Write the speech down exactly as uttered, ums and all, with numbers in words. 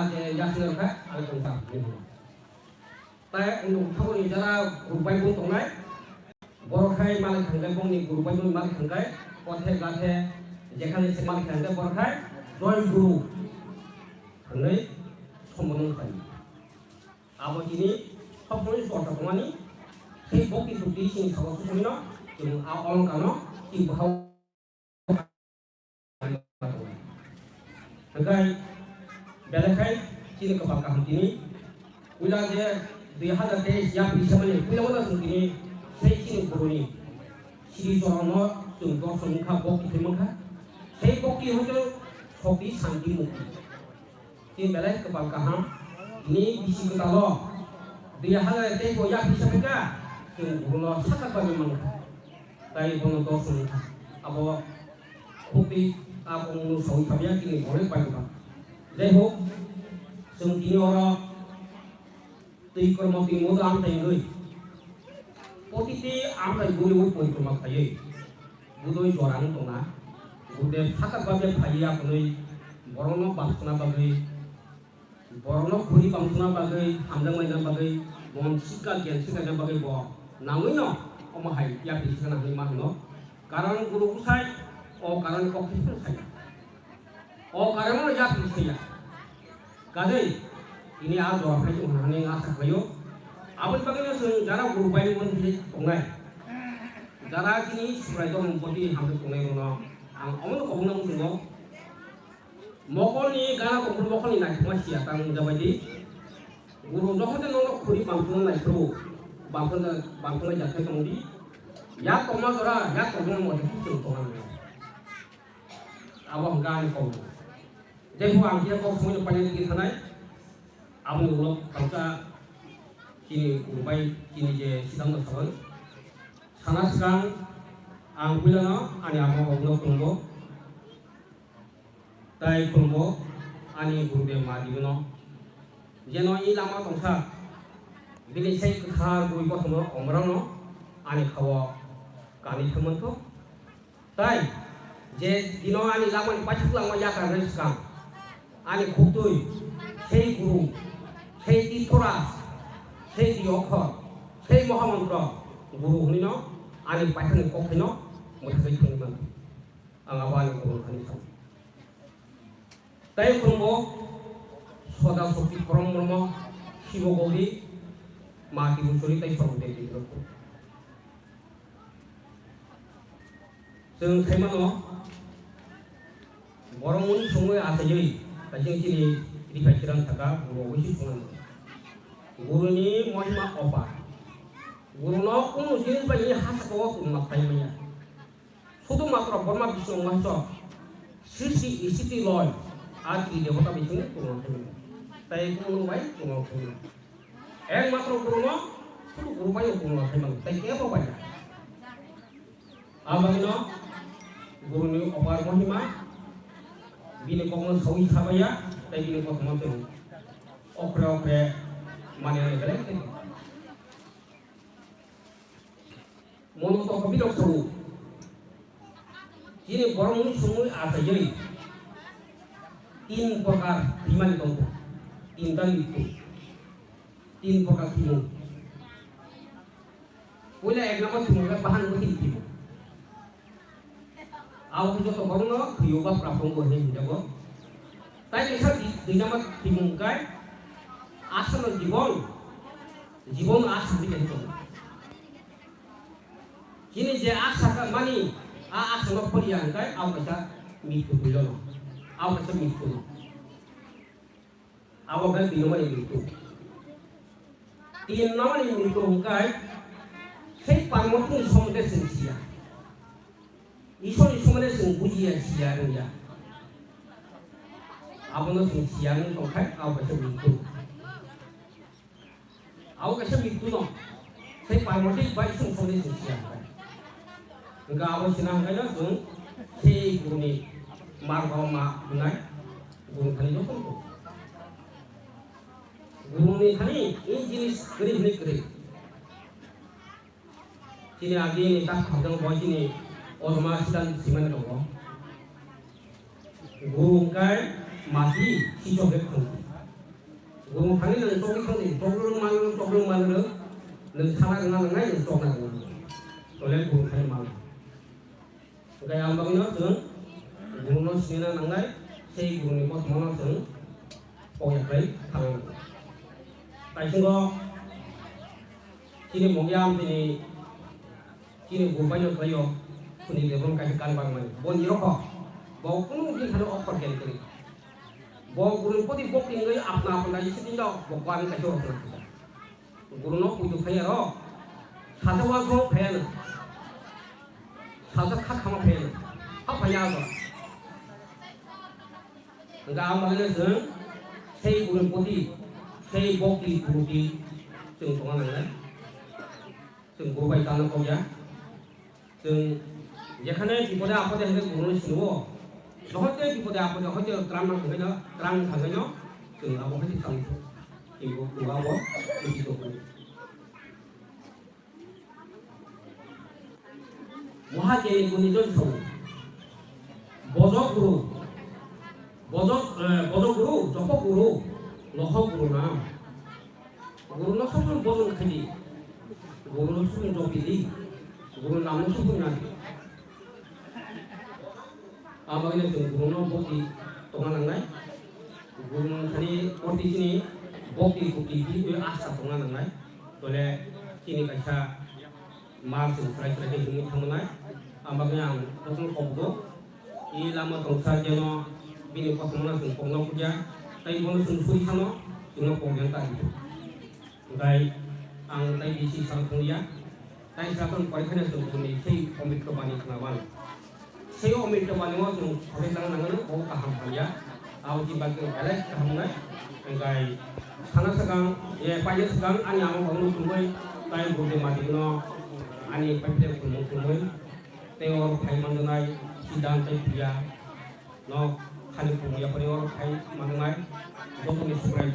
je yasna kha, ale tong ta. Tai ang thago ni jara group bai bung tongnai. Borok khai malik thangkai, bongni guru bai malik thangkai, kothe gathe, jekhane se malik thangkai, borok khai, "Joy Guru," hwnwi sombodon khlai. Abo tini sopsomoi chorcha tongmani, tei bokti sukti chini sago sukumino, chwng a olongkano, chini bwkhao Hwnkhe belai khai chini kwpal kaham tini. Puila je dui hazar teis yapri semani puila wala chwng tini sei chini boroni sri chorono chwng dorson wngkha, bokti thwi mankha. Sei bokti hwnkhe sokti santi mukti. Tini belai kwpal kaham. Tini bisi kwtalo dui hazar teis o yapri semani kha chwng borno sakha bagwi mankha. Tai bono dos wngkha. Abo khukti a kongno sawi khamya tini borok bai ba. Jai hok, chwng tini oro twi kormo twi modo amtai wngwi. Protiti amtai guri ui porikroma khaiwi. Budoi jora wng tongna. Bude phatar bagwi phaiwi akonwi borokno bamsana bagwi. Borokno khuri bamsana bagwi, hamjaknaina bagwi, mon sikha, gyan sikhaina bagwi bo nangwino omo hai yapri sikha nangwi ma hwno. Karon guru bwsai o karon kok khe phano saya. O karon no yapri saya. Kajai tini a jora phai tong hwnwi asa khlaio. Aboni bagwino chwng jara guru bai wng tongnai. Jara chini Subrai Dharmapati hamjak tongnai bono ang omono kobokna muchungo. Mokolni gana tongphuru mokolni naithokma siya tang wngjabaidi. Guru jokhon de nono khuri bamthuna naiphuru, bamthuna, bamthuna jathai tongdi. Yak tongma jora, yak tongma mote khe chwng tongnai. Abo hwnkha ani kok. Tei bo ang khe kok songwi paina tigi thanai. Aboni ulo khangsa chini guru bai chini je sidang no saban. Sana swkang ang puilano ani ama kok no khulumgo. Tai khulumgo ani Gurudev Mahadevno, jeno i lama tongsa, bini sai kwthar bui kothoma omorano ani khao kanwi thangmanthok. Tai je dino ani lamani paithak langma yakarnai swkang, ani khuktwi sei Guru, sei Tirthoraj, sei Di Okhor, sei Mohamontro Guru hwnwino ani paithakni kokthaino mwthangwi thangwi mano. Ang abo ani kobor thani thang. Tai khumbo soda sokti khorang bormo Shibo Gauri, ma Tibuchuri tai Sorbo Devi rok. Chwng saimano borok muni songwi achaiwi kaisa chini riphai chwrang saka guru wi si thungnai. Guruni mohima opa. Guruno kunu jinis bai hasa ko tongma phai manya. Sudu matro Brahma Vishnu Maheshwar, Srishti Sthiti Loy, a tri debota bising tongma thangwi. Tai kuno bai tongma thangwi. Ek matro Guru no, sudu Guru bai tongma thangwi. Tai kebo bai. Abangno Guru ni opar mohima, bini kokno sawi sabaya, tai bini kokno tong. Okre okre mane belai. Mono toko bidok sawo. Chini borok mung sungwi achaiwi tin prokar thwimani tongo. Tinta mrityu. Tin prokar thwimung. Puila ek number thwimung khe bahan bo thwimung. Abo khe joto borokno thwiyo ba prapong bo hinwi hinjago. Tai kaisa di-, dui number thwimung khe asano jibon, jibon asano jibon. Chini je asa ka mani, a asa no poriya hwnkhe abo kaisa mrityu puilono, abo kaisa mrityu no. Abo khe twi number ni mrityu. Tin number ni mrityu hwnkhe sei Parmatma ni somonde chwng siya. Ishwar ni somonde chwng bujiya, siya, rwngya. Abono chwng siya wng tongkhe abo kaisa mrityu. Abo kaisa mrityu no. Sei Parmatma bai chwng songwi chwng siya hwnkhe. Hwnkhe abo sina hwnkhe no chwng sei Guruni margo ma hwnai Guru thani jokhon ko. Guruni thani i jinis kwrwi hwnwi kwrwi. Chini agi ni tak khajang bo chini ojma sidan simani tongo. Guru hwnkhe mati sichok bek thangdi. Thani nwng chokwi thangdi, chokrwng manrwng, chokrwng manrwng, nwng sana rwna nangnai, nwng chokna rwna nangnai. Tole guru thani manrwng. Hwnkhe ang bagwino chwng guruno sinina nangnai, sei guruni kothomano chwng pokya khlai thangna nangnai. Taichungo chini mogyam chini Chini guru bai no khlaio, chini level kaisa kan bang mani. Bo ni rokho, bo kunu din thani okhor gyan kwrwi. Bo guru poti bok ni ngai apna apna isi din do, bo kwan kaisa rok na. Guru no pujo khaya ro, sasa wa so khaya na. Sasa kha khama khaya na. Ha khaya ba. Ga ma le se, sei guru poti, sei bok ni guru di, chwng tongna nangnai. Chwng guru bai tangna kok ya. Chwng jekhane bipode apode hwnkhe guruno siniwo. Nohote bipode apode hoite tram nang thangkhe no, tram thangkhe no, chwng abo haite tang tho. Chwng bo guru abo buji tongkho. Moha keni guni jon thawo. Bojok guru. Bojok, eh, bojok guru, jopok guru, lohok guru na. Guru no sob somoi bojong khaidi. Guru no sob somoi jopidi. Guru nam no sob somoi nadi. Abagino chwng guru no bokti tongna nangnai. Guru thani orti chini bokti bokti di asa tongna nangnai. Tole chini kaisa ma chwng chwrai chwrai khe himwi thangmanai. Abagino ang jotono kok do. I lama tongsa jeno bini kothomano chwng kokno kukya, tei bono chwng suri sano chwngno kok yang ta di. Hwnkhe ang tei bisi sal thangya, tei sa chwng porikhano chwng bini sei Omitro bani khnaban. Sei Omitro bani o chwng khoroi tang nangno bo kaham hamya, abo di bagwi belai kaham nai. Hwnkhe sana swkang, ye paina swkang ani ama bagwino thumwi tei bwrwi madikno ani paipre khulumung thumwi. Tei oro phai manjaknai Siddhant tei Priya no khani pung yaphani oro phai manjaknai jotoni Subrai